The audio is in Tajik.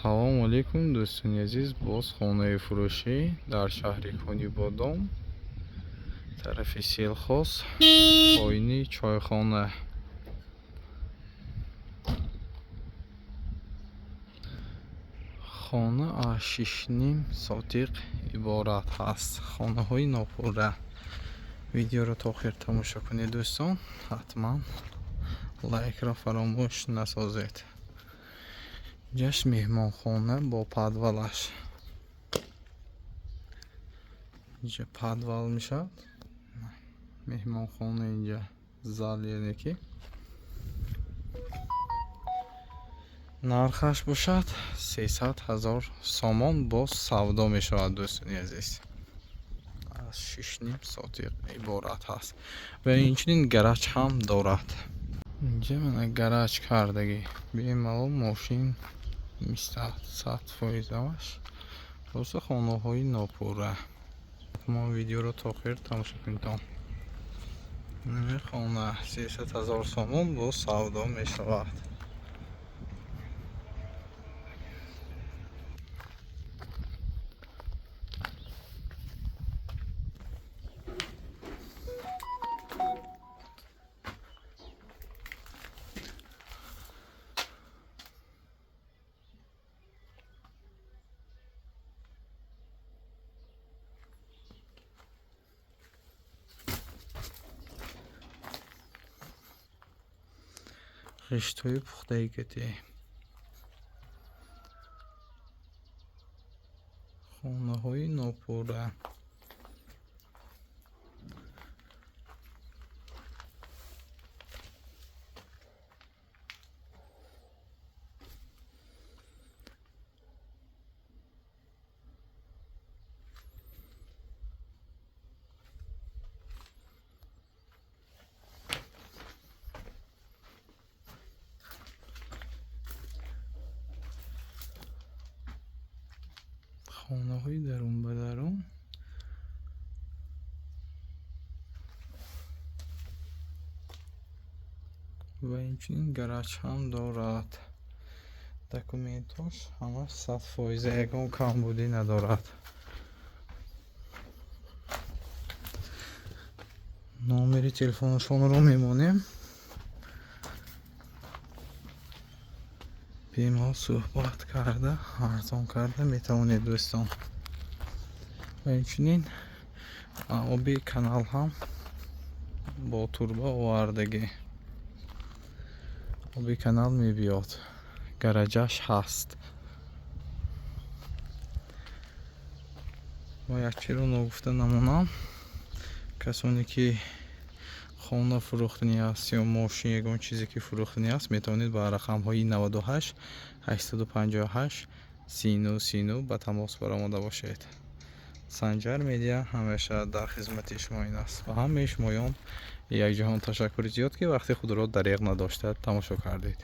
Салому алейкум, дӯстони азиз. Боз хонаи фурӯшӣ дар шаҳри Конибодом, тарафи Селхоз, поини чойхона. Хона аз 6,5 сотиқ иборат ҳаст. Хонаҳои нопурра. Видеоро то охир тамошо кунед, дӯстон. Ҳатман лайкро фаромӯш насозед. Инҷаш меҳмонхона бо подвалаш. Инҷа подвал мешавад. Меҳмонхона инҷа зал, яъне ки нархаш бошад 300 000 сомон, боз савдо мешавад, дӯстони азиз. Аз 6,5 сотиқ иборат ҳаст ва инчунин гараж ҳам дорад. Инҷа мана гараж кардагӣ, бемалол мошин мистад, 100% ҳамаш. Хулоса, хонаҳои нопурра. Мо видеоро то охир тамошо кунедон. Хона 300 000 сомон, боз савдо мешавад. Ғиштҳои пухтаи кати. Хонаҳои нопурра. Хонаҳои дарун ба дарун. Ва инчунин гараж ҳам дорад. Документҳош ҳамаш 100%, ягон камбудӣ надорад. Номери телефонашонро мемонем. Бемалол суҳбат карда, арзон карда метавонед, дӯстон. Ва инчунин оби канал ҳам бо турба овардагӣ. Оби канал мебиёд. Гараҷаш ҳаст. Ва як чиро ногуфта намонам. Касоне ки хона фурӯхтанӣ аст ё мошин, ягон чизе ки фурӯхтанӣ аст, метавонед ба рақамҳои 98 858 39 39 ба тамос баромада бошед. Санҷар Медиа ҳамеша дар хизмати шумо ин аст. Ва ҳамаи шумоён якҷаҳон ташаккури зиёд, ки вақти худро дареғ надошта тамошо кардед.